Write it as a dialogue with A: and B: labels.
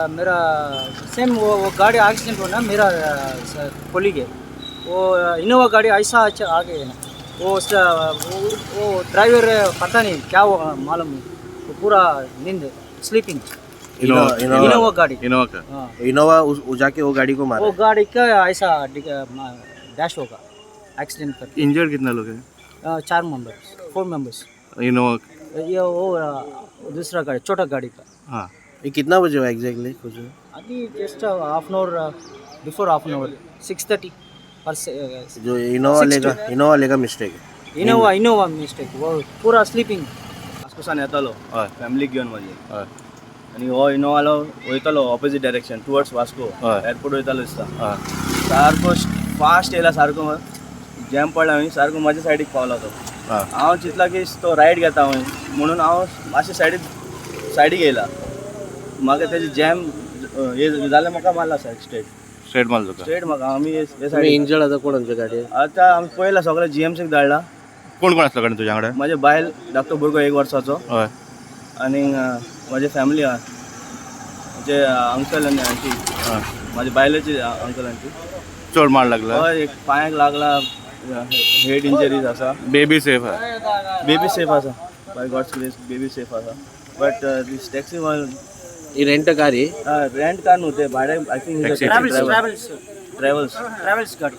A: मेरा सेम वो गाड़ी एक्सीडेंट हुआ ना मेरा कोलीग है। वो इनोवा गाड़ी ऐसा अच्छा आ गई है ना, वो वो ड्राइवर पता नहीं क्या हुआ मालूम नहीं, वो पूरा नींद स्लीपिंग।
B: इनोवा।
A: इनोवा गाड़ी।
B: इनोवा का।
A: हाँ।
C: इनोवा उस जाके वो गाड़ी को मारा।
A: वो गाड़ी का ऐसा डैश होगा एक्सीडेंट कर।
B: इंजर्ड कितना लोग हैं?
A: चार मेंबर्स, फोर मेंबर्स।
B: इनोवा?
A: ये वो दूसरा गाड़ी, छोटा गाड़ी का।
B: हाँ।
C: ये कितना बजे हुआ एग्जैक्टली कुछ?
A: अभी just half an hour before, half an hour, 6:30 पर।
C: जो इनोवा लेगा, इनोवा लेगा मिस्टेक है।
A: इनोवा, इनोवा मिस्टेक, वो पूरा स्लीपिंग।
D: वास्कोसान येतालो
B: हय।
D: फॅमिलीक घेवन म्हजे।
B: हय।
D: आनी हो इनोवालो वयतालो ऑपोजीट डायरेक्शन टुवर्ड्स वास्को।
B: हय।
D: एअरपोर्ट वयतालो दिसता।
B: हय।
D: सारको फास्ट येयला, सारको जॅम पडला हांवें, सारको म्हज्या सायडीक पावला तो।
B: हय।
D: हांव चिंतला की तो रायट घेता हांवें म्हणून हांव मातशें सायडीक सायडीक येयला। म्हाका तेजे जॅम हे जाल्यार म्हाका मारला सारकें स्ट्रेट।
B: स्ट्रेट मारलो तुका?
D: स्ट्रेट म्हाका आमी हे
C: तुम्ही
D: सायडीक।
C: इंजर्ड आता कोण आमच्या गाडयेन?
D: आतां आमी पळयला, सगळें जीएमसीक धाडला।
B: कोण कोण आसलो गाडी तुज्या वांगडा?
D: म्हजे बायल, धाकटो भुरगो एक वर्साचो।
B: हय।
D: आनी म्हजे फॅमिली आहा, म्हणजे अंकल आनी आंटी।
B: हय।
D: माझ्या बायलेची अंकल आंटी।
B: चड मार लागला?
D: हय, एक पांयाक लागला, हेड इंजरीज आसा।
B: बेबी सेफ आहे?
D: बेबी सेफ आसा, by God's grace baby safe आसा, but these taxi
C: he rent car he?
D: Rent car न्हू, ते भाड्याक I think.
B: Taxi.
A: Travels, travels.
D: Travels.
A: Travels गाड़ी।